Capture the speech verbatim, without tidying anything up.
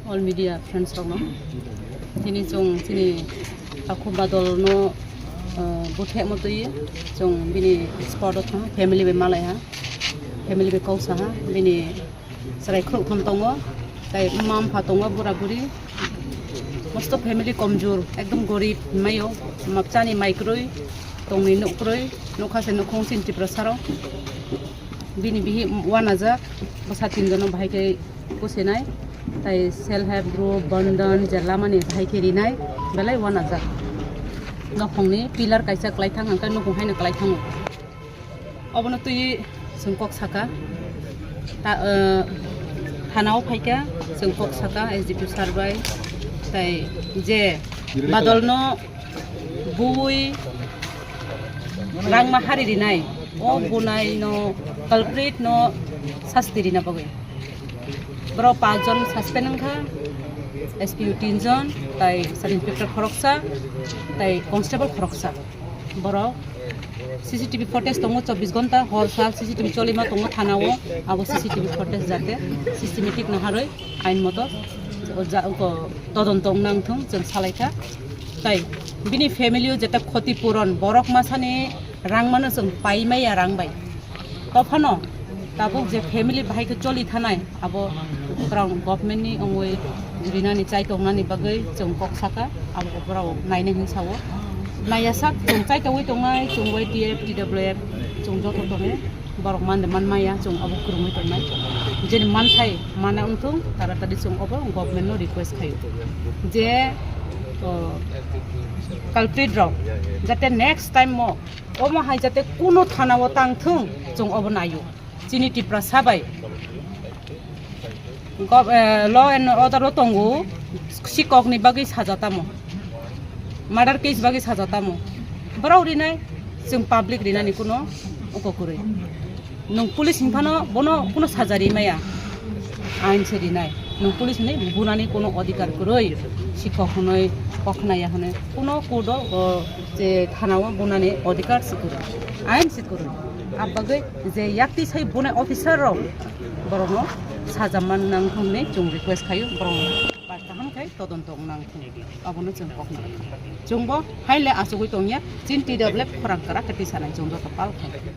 All media friends rokno, tini chwng chini Takhuk Badolno, uh, bwthekma twi chwng bini spot o thang, family bai malaiha, family bai kok saha, bini chwrai khurok thum tongo, tai mma mpha tongo, bura buri, mosto family komjur, ekdom gorib hinmaio, mapchani mai kwrwi, tongni nuk kwrwi, nukha se nukhung chini Tripura saro. Bini bihi wanajak, bwsa tinjono bahai khe kusinai, tai self help group, bandhan, je lamani bahai khe rinai, belai wanajak. Nokhongni pillar kaisa kwlaithang, hwnkhe nukhung haino kwlaithango. Obono twi chwng kok saka, ta-, eh, thanao phaikha, chwng kok saka S D P O sir bai, tai je Badolno bui rangma hari rinai, o bunai no culprit no sasti rina bagwi. Borok panch jon suspend wngkha, S P O tin jon, tai sub inspector khoroksa, tai constable khoroksa. Borok C C T V footage tongo chobbish ghonta, hor sal C C T V cholima tongo thana o, abo C C T V footage jate systematic naharwi ain moto ja-, ko todonto wngna wngthung chwng salaikha. Tai bini family o jeta khoti puron, borok masani rang mano chwng pai maya rang bai. Tophano tabuk je family bahai khe choli thanai, abo borok government ni wngwi rinani chai tongnani bagwi chwng kok saka, abo borok naina hin sao. Naiya sak chwng chai tongwi tongnai, chwng Y T F, T W F, chwng joto tongo. Borok mande man maya, chwng obo kwrwngwi tongnai. Jeni manthai mana wngthung, taratari chwng obo government no request khaio. Je, o, culprit rok jate next time mo omo hai jate kuno thana o tang thung, chwng obo naio. Chini Tiprasa bai. Gov-, eh, law and order o tongo, sikok ni bagwi saja tamo, murder case bagwi saja tamo, borok rinai, chwng public rinani kuno uko kwrwi. Nwng police hinphano bono kuno saja rimaya, ain se rinai. Nwng police hinwi bunani kuno odhikar kwrwi, sikok hinwi, kokhnaya hinwi, kuno court o, o, je thana o bunani odhikar se kwrwi, ain se kwrwi. Abagwi je yakti sai bunai officer rok, borokno saja man nang hwnwi chwng request khaio, borokno pai kaham khai todonto wng nang thung, abono chwng kokna. Chwngbo haile achugwi tongya, chini T W F khorang kwrak khe tisanai chwng joto pal khai.